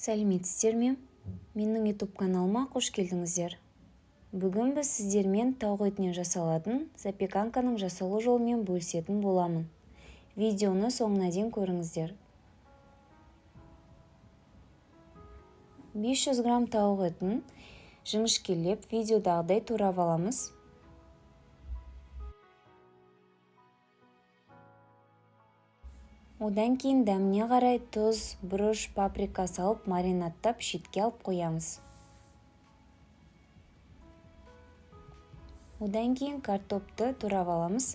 Сәлеметсіздер ме? Менің YouTube каналыма қош келдіңіздер. Бүгін біз сіздермен тауық етінен жасалатын запеканканың жасалу жолымен бөлісетін боламын. Видеоны соңына дейін көріңіздер. 500 грамм тауық етін жіңішкелеп видеодағыдай турап аламыз. Одан кейін дәміне қарай тұз, бұрыш, паприка салып маринадтап шетке алып қоямыз. Одан кейін картопты турап аламыз.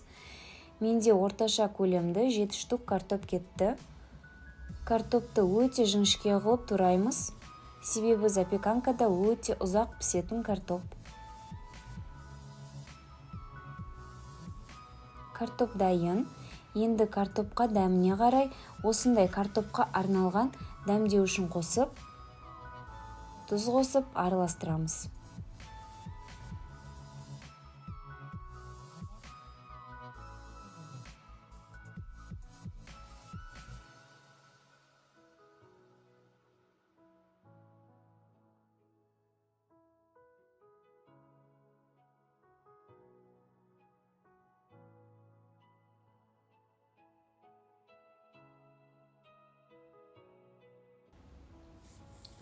Менде орташа көлемді 7 штук картоп кетті. Картопты өте жіңішке қылып тураймыз. Себебі запеканкада өте ұзақ пісетін картоп. Картоп дайын. Енді картопқа дәміне қарай осындай картопқа арналған дәмдеуішін қосып, тұз қосып араластырамыз.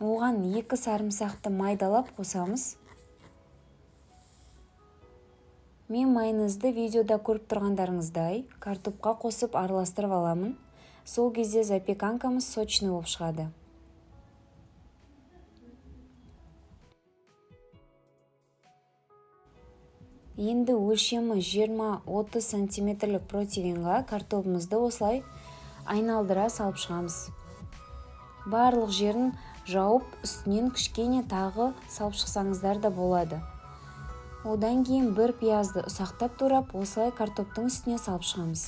Оған 2 сарымсақты майдалап қосамыз. Мен майонезді видеода көріп тұрғандарыңыздай картопқа қосып араластырып аламын. Сол кезде запеканкамыз сочный болып шығады. Енді өлшемі 20-30 сантиметрлік противенға картобымызды осылай айналдыра салып шығамыз. Барлық жерін жауып, үстінен кішкене тағы салып шықсаңыздар да болады. Одан кейін бір пиязды ұсақтап турап, осылай картоптың үстіне салып шығамыз.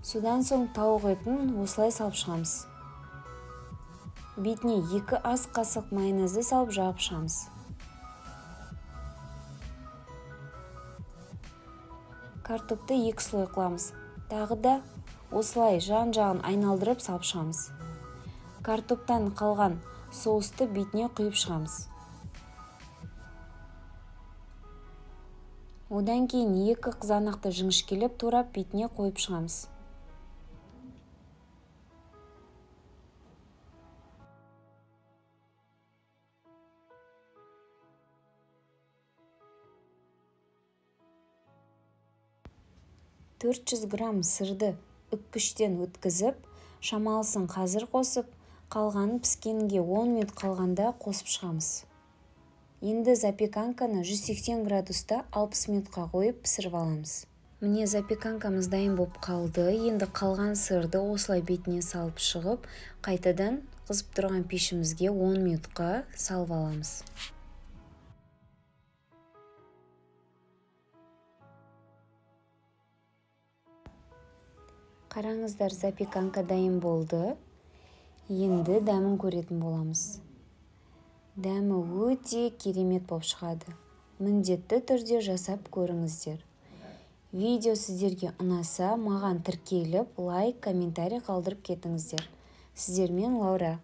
Содан соң тауық етін осылай салып шығамыз. Бетіне 2 ас қасық майонезді салып жауып шығамыз. Картопты 2 слой қыламыз. Тағы да осылай жан-жағын айналдырып салып шығамыз. Картоптан қалған соусты бетіне құйып шығамыз. Одан кейін 2 қызанақты жіңішкелеп турап бетіне қойып шығамыз. 400 грамм сырды үккіштен өткізіп, шамалысын қазір қосып, қалғанын піскенге 10 минут қалғанда қосып шығамыз. Енді запеканканы 180 градуста 60 минутқа қойып пісіріп аламыз. Міне запеканкамыз дайын болып қалды. Енді қалған сырды осылай бетіне салып шығып, қайтадан қызып тұрған пешімізге 10 минутқа салып аламыз. Қараңыздар, запеканка дайын болды. Енді дәмін көретін боламыз. Дәмі өте керемет болып шығады. Міндетті түрде жасап көріңіздер. Видео сіздерге ұнаса, маған тіркеліп, лайк, комментарий қалдырып кетіңіздер. Сіздермен Лаура.